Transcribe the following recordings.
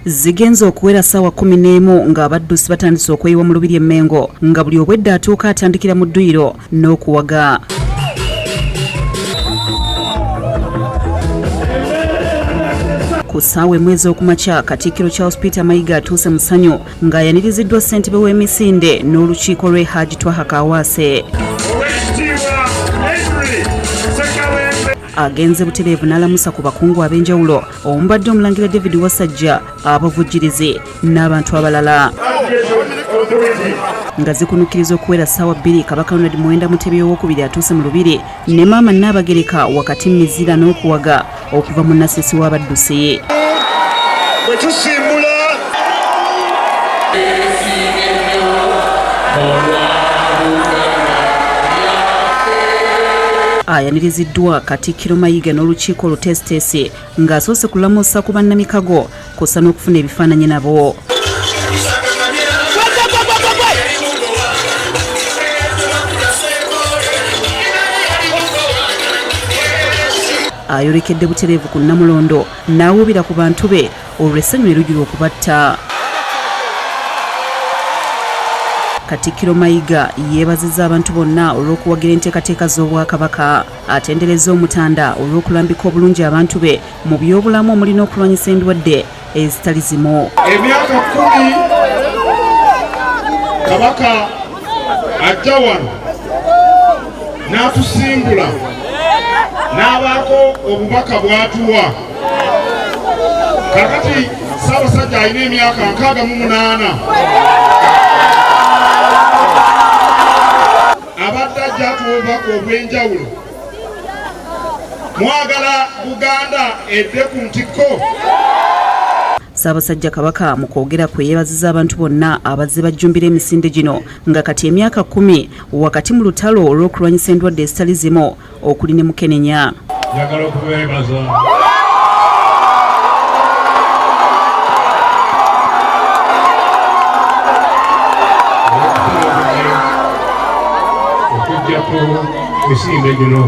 Zigenze okuwera ssaawa 11 ng'abaddusi batandise okweyiwa mu Lubiri e Mmengo, nga buli obwedda atuuka atandikira mu dduyiro n'okuwaga. Ku ssaawa 1 ez'okumakya, Katikkiro Charles Peter Mayiga atuuse mu ssanyu ng'ayaniriziddwa ssentebe w'emisinde n'olukiiko lwe Haji Twaha Kaawaase. Agenze butereevu n'alamusa ku bakungu ab'enjawulo omubadde omulangira David Wasajja, abavujjirizi n'abantu abalala. Nga zikunukkiriza okuwera ssaawa 2, Kabaka Ronald Muwenda Mutebi owokubiri atuuse mu Lubiri ne Maama Nnaabagereka wakati mu mizira n'okuwaga okuva mu Nnasisi w'abaddusi. Bwe tusimbula Ayaniriziddwa Katikkiro Mayiga n'olukiiko oluteesiteesi ng'asoose kulamusa ku bannamikago kw'ossa n'okufuna ebifaananyi nabo. Ayolekedde butereevu ku Nnamulondo n'awuubira ku bantu be olwo essanyu ne lijula okubatta. Katikkiro Mayiga yeebazizza abantu bonna olw'okuwagira enteekateeka z'Obwakabaka. Atenderezza Omutanda olw'okulambika obulungi abantu be mu by'obulamu omuli n'okulwanyisa endwadde ezitali zimu. Emyaka 10 Kabaka ajja wano n'atusimbula n'abaako obubaka bw'atuwa. Kaakati Ssaabasajja alina emyaka 68. Abadde ajja atuwa obubaka obw'enjawulo. Mwagala Buganda edde ku ntikko. Ssaabasajja Kabaka mu kwogera kwe yeebazizza abantu bonna abazze bajjumbira emisinde gino nga kati emyaka 10 wakati mu lutalo olw'okulwanyisa endwadde ezitali zimu okuli ne mukenenya. Njagala okubeebaza okujja ku misinde gino.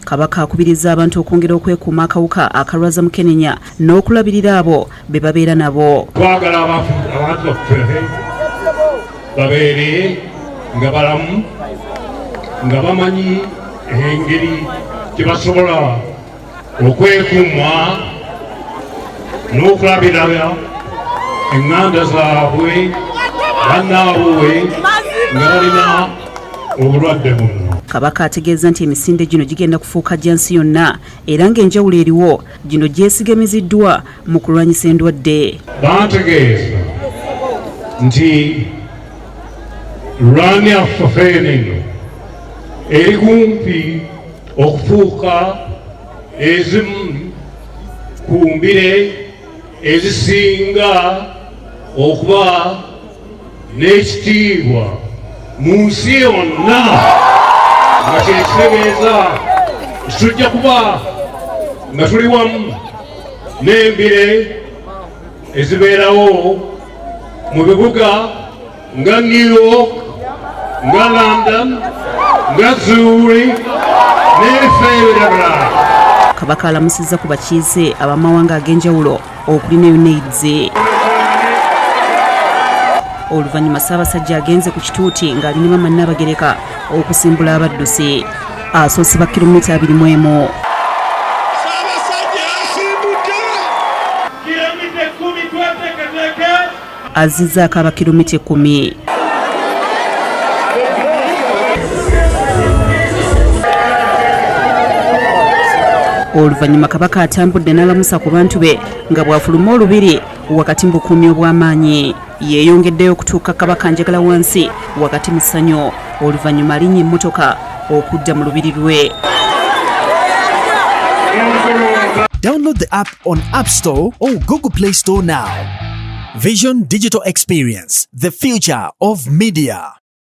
Kabaka akubiriza abantu okwongera okwekuuma akawuka akalwaza mukenenya n'okulabirira abo be babeera nabo. Twagala abantu baffe babeere nga balamu, nga bamanyi engeri gye basobola okwekuuma n'okulabirira eŋŋanda zaabwe, bannaabwe nga balina obulwadde buno. Kabaka ategeeza nti emisinde gino gigenda kufuuka gya nsi yonna era ng'enjawulo eriwo gino gyesigamiziddwa mu kulwanyisa endwadde. Bantegeeza nti lwani affe eno eri kumpi okufuuka ezimu ku mbire ezisinga okuba n'ekitiibwa mu nsi yonna, nga kyekitegeeza tujja kuba nga tuli wamu n'embire ezibeerawo mu bibuga nga New York, nga London, nga Zurich n'ebifo ebirala. Kabaka alamusizza ku bakiise ab'amawanga ag'enjawulo okuli ne UNAIDS. Oluvannyuma Ssaabasajja agenze ku kituuti ng'ali ne Maama Nnaabagereka okusimbula abaddusi. Asoose ba kilomita 21. Ssaabasajja asimbudde kilomita 10 tweteeketeeke. Azizzaako aba kilomita 10. Oluvannyuma Kabaka atambudde n'alamusa ku bantu be nga bw'afuluma olubiri wakati mu bukuumi obw'amaanyi. Yeeyongeddeyo okutuuka Kabaka njagala wansi wakati mu ssanyu. Oluvannyuma alinnya emmotoka okudda mu lubiri lwe. Download the app on App Store or Google Play Store now. Vision Digital Experience, the future of media.